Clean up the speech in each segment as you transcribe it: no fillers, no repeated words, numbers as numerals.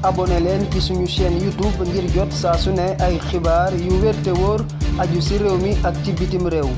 abonné leen ci suñu chaîne YouTube ngir jot saa su ne ay xibaar yu wér te wóor aju ci réew mi ak ci bitim réew.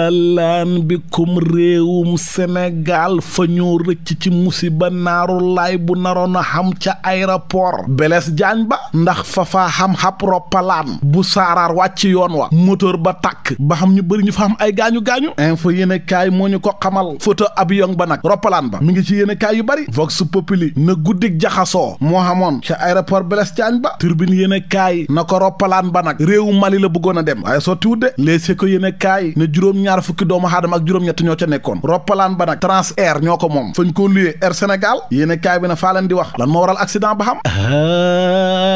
laan bikum réewum Sénégal fa ñoo rëcc ci musiba naaru laay bu naroon a xam ca aéroport Blaise Diagne ba ndax fa faa xam xab roppalaan bu saaraar wàcc yoon wa moteur ba tàkk ba xam ñu bëri ñu fa xam ay gaañu-gaañu info yéene kaay moo ñu ko xamal photo avion ba nag roppalaan ba mi ngi ci yéene kaay yu bëri vox populi na guddik jaxasoo moo xamoon ca aéroport Blaise Diagne ba turbine yéene kaay na ko roppalaan ba nag réewu Mali la bëggoon a dem waaye sotti wut de léegi ko yéene kaay ne juróom-ñaar fukki doomu aadama ak juróom-ñett ñoo ca nekkoon roppalaan ba nag Transair ñoo ko moom fañ koo luyee Air Sénégal yéene kaay bi na faa leen di wax lan moo waral accident ba xam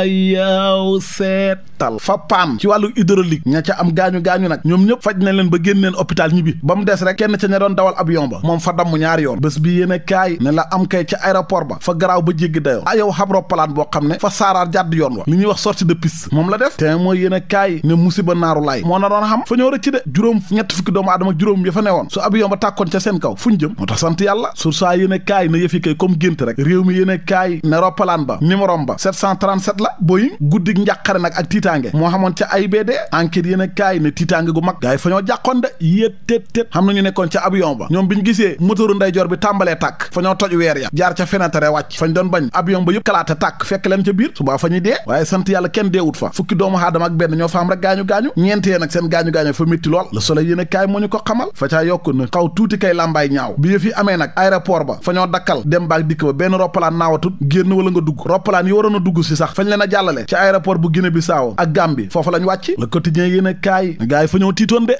yaw seetal fa paan ci wàllu hydraulique ña ca am gaañu-gaañu nag ñoom ñëpp faj nañ leen ba génn leen hôpital ñibbi ba mu des rek kenn ca ña doon dawal avion ba moom fa damm ñaari yoon bés bi yéene kaay ne la am kay ca aéroport ba fa garaaw ba jéggi dayoo yow xam roppalaan boo xam ne fa saaraar jàdd yoon wa li ñuy wax sortie de piste moom la def te mooy yéene kaay ne musiba naaru laay moo na doon xam fa ñoo rëcc de juróom ñett fukki doomu aadama ak juróom ya fa newoon su avion ba tàkkoon ca seen kaw fu ñu jëm moo tax sant yàlla sur saa yéene kaay na yëfi kay comme gént rek réew mi yéene kaay ne roppalaan ba numéro ba 737 la Boeing guddik njàqare nag ak tiitaange moo xamoon ca AIBD enquête yéene kaay ne tiitaange gu mag gars yi fa ñoo jàqoon de yéet tét xam nañu nekkoon ca avion ba ñoom bi ñu gisee moteuru ndeyjoor bi tàmbalee tàkk fa ñoo toj weer ya jaar ca fenêtre wàcc fañ doon bañ avion ba yëpp kalaate tàkk fekk leen ca biir subaa fa ñuy dee waaye sant yàlla kenn deewut fa fukki doomu aadama ak benn ñoo fa am rek gaañu-gaañu ñeentee nag seen gaañu-gaañu fa métti lool Le Soleil yéene kaay moo ñu ko xamal fa caa yokk na xaw tuuti kay làmbaay ñaaw bi yëf yi amee nag aéroport ba fa ñoo dakkal dem baak dikk ba benn roppalaan naawatut génn wala nga dugg roppalaan yi waroon a dugg si sax fañ leen a jàllale ci aéroport bu Guinée Bissau ak Gambie foofu lañ wàcc Le Quotidien yéene kaay gars yi fa ñoo tiitoon de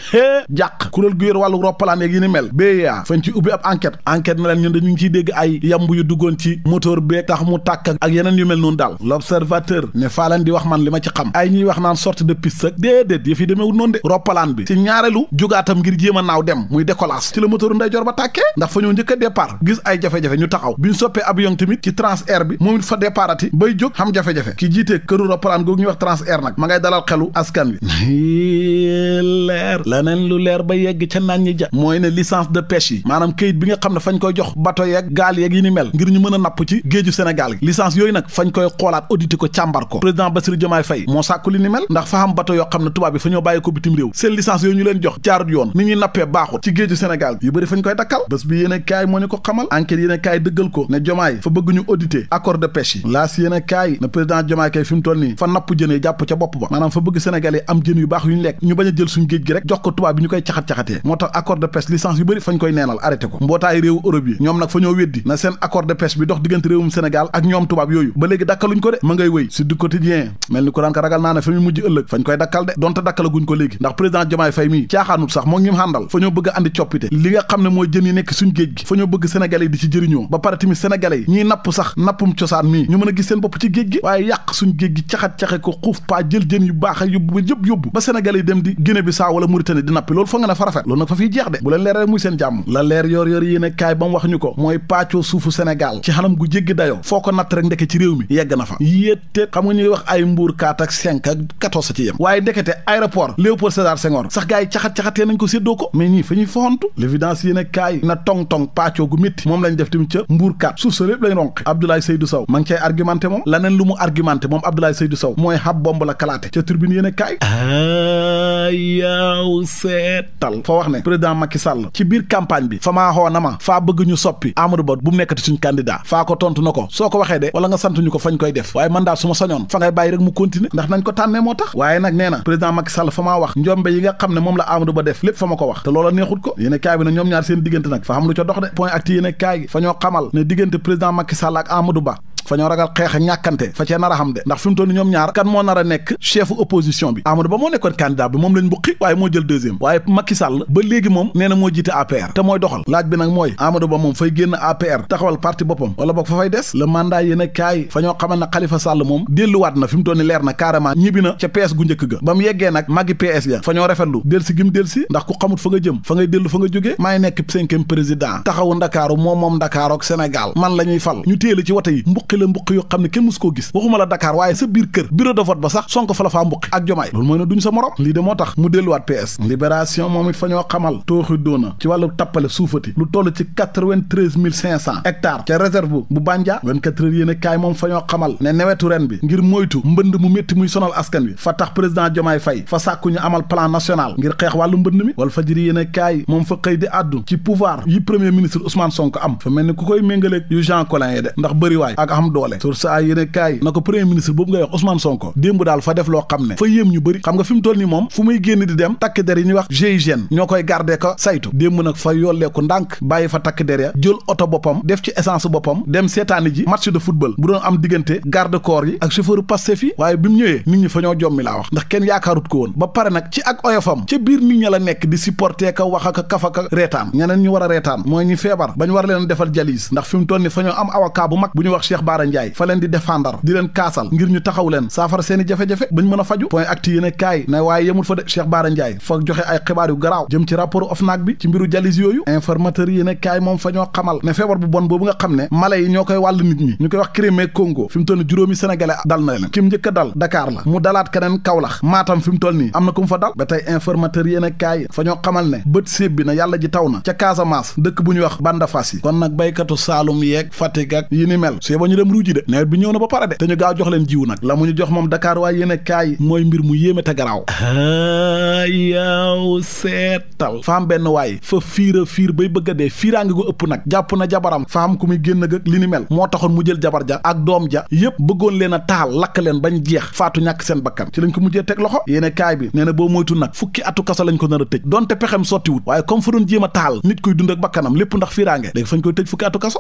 jàq kuréel gu yor wàllu roppalaan yeeg yi ni mel BA fañ ci ubbi ab enquête na leen ñun dañu ngi ciy dégg ay yamb yu duggoon ci moteur beeg tax mu tàkk ak yeneen yu mel noonu daal L'Observateur ne faa leen di wax man li ma ci xam ay ñuy wax naan sortie de piste ak déedéet yëf yi demeewul noonu de roppalaan bi ci ñaareelu jugaatam ngir jéem a naaw dem muy décollage ci la moteur ndeyjoor ba tàkkee ndax fa ñoo njëkk a départ gis ay jafe-jafe ñu taxaw bi ñu soppee avion tamit ci Transair bi moom it fa départati bay jóg xam jafe-jafe ki jiitee këru roppalaan googu ñuy wax Transair nag ma ngay dalal xelu askan wi leer leneen lu leer ba yegg ca naan ñi ja mooy ne licence de pêche yi maanaam këyit bi nga xam ne fañ koy jox bateau yeeg gaal yeeg yi ni mel ngir ñu mën a napp ci géeju Sénégal gi licence yooyu nag fañ koy xoolaat audité ko càmbar ko président Bassirou Diomaye Faye moo sàkku li ni mel ndax fa xam bateau yoo xam ne tubaab bi fa ñoo bàyyi ko bitim réew seen licence yooyu ñu leen jox jaarut yoon ni ñuy nappee baaxut ci géeju Sénégal yu bëri fañ koy dakkal bés bi yéene kaay moo ñu ko xamal enquête yéene kaay dëggal ko ne Diomaye fa bëgg ñu auditer accord de pêche yi laas yéene kaay ne président Diomaye kay fi mu toll nii fa napp jën yi jàpp ca bopp ba maanaam fa bëgg Sénégal yi am jën yu baax yu ñu lekk ñu bañ a jël suñ géej gi rek jox ko tubaab bi ñu koy caxat-caxatee moo tax accord de pêche licence yu bëri fañ koy neenal arrêté ko mbootaay réewu Europe yi ñoom nag fa ñoo weddi na seen accord de pêche bi dox diggante réewum Sénégal ak ñoom tubaab yooyu ba léegi dakkaluñ ko de ma ngay wëy si du quotidien mel ni ko daan ko ragal naa ne fa mu mujj ëllëg fañ koy dakkal de donte dakkalaguñ ko léegi ndax président Diomaye Faye mii caaxaanut sax moo ngi xàndal fa ñoo bëgg a andi coppite li nga xam ne mooy jën yi nekk suñ géej gi fa ñoo bëgg sénégalais yi di ci jëriñoo ba pare tamit sénégalais yi ñiy napp sax nappum cosaan mii ñu mën a gis seen bopp ci géej gi waaye yàq suñ géej gi caxat-caxe ko xuuf paa jël jën yu baax ak yóbbu ba yëpp yóbbu ba sénégalais yi dem di Guinée Bissau wala Mauritanie di nappi loolu fa nga ne fa rafet loolu nag fa fiy jeex de bu leen leer rek muy seen jàmm la leer yor yéene kaay ba mu wax ñu ko mooy pàccoo suufu Sénégal ci xanam gu jéggi dayoo foo ko natt rek ndeke ci réew mi yegg na fa yétte xam nga ñuy wax ay mbuur 4 ak 5 ak 14 ci yem waaye ndekete aéroport Léopold Sédar Senghor sax gars yi caxat-caxatee nañ ko séddoo ko mais ñii fa ñuy foxantu l'évidence yéene kaay na tong-tong pàccoo gu métti moom lañ def tamit ca mbuur 4 suuf sa lépp lañ ronqi Abdoulaye Seydou Sow ma ngi cay argumenté moom laneen lu mu argumenté moom Abdoulaye Seydou Sow mooy xab bomb la kalaate ca turbine yéene kaay yaaw seetal fa wax ne président Macky Sall ci biir campagne bi fa maa xoo na ma faa bëgg ñu soppi Amadou Ba bu mu nekkati suñ candidat faa ko tontu na ko soo ko waxee de wala nga sant ñu ko fañ koy def waaye man daal su ma sañoon fa ngay bàyyi rek mu continuer ndax nañ ko tànnee moo tax waaye nag nee na président Macky Sall fa maa wax njombe yi nga xam ne moom la Amadou Ba def lépp fa ma ko wax te loola neexut ko yéene kaay bi ne ñoom ñaar seen diggante nag fa xam lu ca dox de point acti yéene kaay fa ñoo xamal ne diggante président Macky Sall ak Amadou Ba fa ñoo ragal xeex ak ñàkkante fa cee nar a xam de ndax fi mu toll ni ñoom ñaar kan moo nar a nekk chefu opposition bi Amadou Ba moo nekkoon candidat bi moom lañ buqi waaye moo jël deuxième waaye Macky Sall ba léegi moom nee na moo jiite APR te mooy doxal laaj bi nag mooy Amadou Ba moom fay génn APR taxawal parti boppam wala boog fa fay des le mandat yéen a kaay fa ñoo xamal ne Khalifa Sall moom delluwaat na fi mu toll ni leer na carrément ñibbi na ca PS gu njëkk ga ba mu yeggee nag magi PS ya fa ñoo rafetlu del si gim del si ndax ku xamut fa nga jëm fa ngay dellu fa nga jógee maay nekk 5e président taxawu Ndakaaru moom Ndakaaru ak Sénégal man la ñuy fal ñu téele ci wote yi mbuqi la mbuqi yoo xam ne kenn mus koo gis waxuma la Dakar waaye sa biir kër bureau de vote ba sax Sonko fa la faa mbuqi ak Jomaay loolu mooy ne duñ sa morom lii de moo tax mu delluwaat PS Libération moom it fa ñoo xamal tooxi doona ci wàllu tappale suufati lu toll ci 93 500 hectares ca réserve bu Bandia 24 heures yéen kaay moom fa ñoo xamal ne newetu ren bi ngir moytu mbënd mu métti muy sonal askan wi fa tax président Jomaay Faye fa sàkku ñu amal plan national ngir xeex wàllu mbënd mi wal fajiri yéen kaay moom fa xëy di àddu ci pouvoir yi premier ministre Ousmane Sonko am fa mel ni ku koy méngaleeg yu Jean Collin yi de ndax bëriwaay ak am doole source ay yéen kaay na ko premier ministre boobu ngay wax Ousmane Sonko démb daal fa def loo xam ne fa yéem ñu bëri xam nga fi mu toll nii moom fu muy génn di dem takk der yi ñuy wax GIGN ñoo koy garder ko saytu démb nag fa yolleeku ndànk bàyyi fa takk der ya jël oto boppam def ci essence boppam dem seetaani ji match de football bu doon am diggante garde corps yi ak chauffeur Pastef yi waaye bi mu ñëwee nit ñi fa ñoo jommi laa wax ndax kenn yaakaarut ko woon ba pare nag ci ak oyofam ca biir nit ña la nekk di supporter ka wax ak kafa ka reetaan ñeneen ñu war a reetaan mooy ñi feebar bañ war leen defal jalis ndax fi mu toll ni fa ñoo am avocat bu mag bu ñu wax Cheikh Bara Ndiaye fa leen di défendre di leen kaasal ngir ñu taxaw leen saafara seeni jafe-jafe bañ mën a faju point acti yéene kaay ne waaye yemul fa de Cheikh Bara Ndiaye fa joxe ay xibaar yu garaaw jëm ci rapport OFNAC bi ci mbiru jalis yooyu informateur yéene kaay moom fa ñoo xamal ne feebar bu bon boobu nga xam ne mala yi ñoo koy wàll nit ñi ñu koy wax Crimée Congo fi mu toll ni juróomi sénégalais dal na leen kim njëkk a dal Dakar la mu dalaat keneen Kaolack Matam fi mu toll nii am na ku mu fa dal ba tey informateur yéene kaay fa ñoo xamal ne bët séeb bi na yàlla ji taw na ca Casamance dëkk bu ñuy wax Bandafas yi kon nag baykatu Saalum yeeg Fatick ak yi ni mel su ba ñu dem ruuji de nawet bi ñëw na ba pare de te ñu gaaw jox leen jiwu nag la mu ñu jox moom Dakar waaye yéene kaay mooy mbir mu yéeme te garaaw yaw seetal fa am benn waay fa fiir bay bëgg a dee fiiraangi gu ëpp nag jàpp na jabaram fa am ku muy génn ak li ni mel moo taxoon mu jël jabar ja ak doom ja yépp bëggoon leen a taal lakk leen bañ jeex faatu ñàkk seen bakkan ci lañ ko mujjee teg loxo yéene kaay bi nee na boo moytu nag fukki atu kaso lañ ko nar a tëj donte pexem sottiwut waaye comme fa doon jéem a taal nit kuy dund ak bakkanam lépp ndax fiiraange léegi fañ koy tëj fukki atu kaso.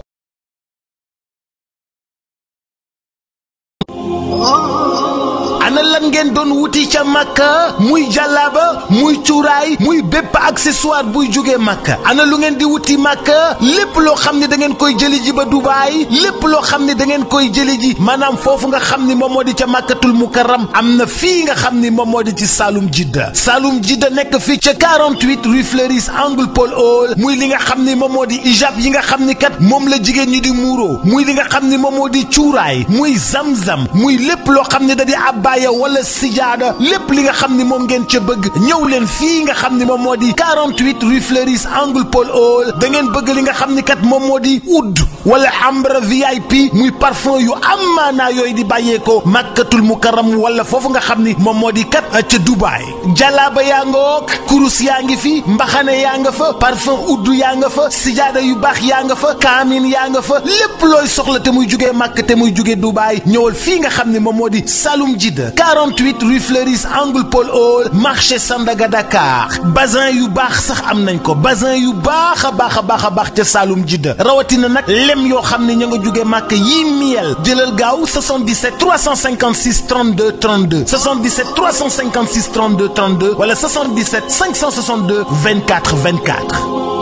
ana lan ngeen doon wuti ca Makka muy jàllaaba muy cuuraay muy bépp accessoire buy jógee Makka ana lu ngeen di wuti Makka lépp loo xam ne da ngeen koy jëli ji ba Dubaay lépp loo xam ne da ngeen koy jëli ji maanaam foofu nga xam ni moom moo di ca Makkatul Mukarram am na fii nga xam ni moom moo di ci Saloum Jidda nekk fii ca 48 rue Fleuris angle Paul Hall muy li nga xam ni moom moo di ijab yi nga xam ni kat moom la jigéen ñi di muuroo muy li nga xam ni moom moo di cuuraay muy zamzam muy lépp loo xam ne da di abbaaya wala sijaada lépp li nga xam ni moom ngeen ca bëgg ñëw leen fii nga xam ni moom moo di 48 rue Fleuris angle Paul Hall da ngeen bëgg li nga xam ni kat moom moo di oud wala ambre VIP muy parfum yu am maanaa yooyu di bàyyeekoo Makkatul Mukarram wala foofu nga xam ni moom moo di kat ca Dubaay jalaaba yaa nga wook kurus yaa ngi fi mbaxane yaa nga fa parfum oud yaa nga fa sijaada yu baax yaa nga fa kaamin yaa nga fa lépp looy soxla te muy jugee Makka te muy jugee Dubaay ñëwal fii nga xam ni moom moo di Saloum Jidda 48 rue Fleuris angle Paul Hall marché Sandaga Dakar bazin yu baax sax am nañ ko bazin yu baax a baax ca Saloum Jidda rawatina nag lem yoo xam ne ña nga jóge màkk yii miel jëlal gaaw 77 356 32 32 77 356 32 32 wala 77 562 24 24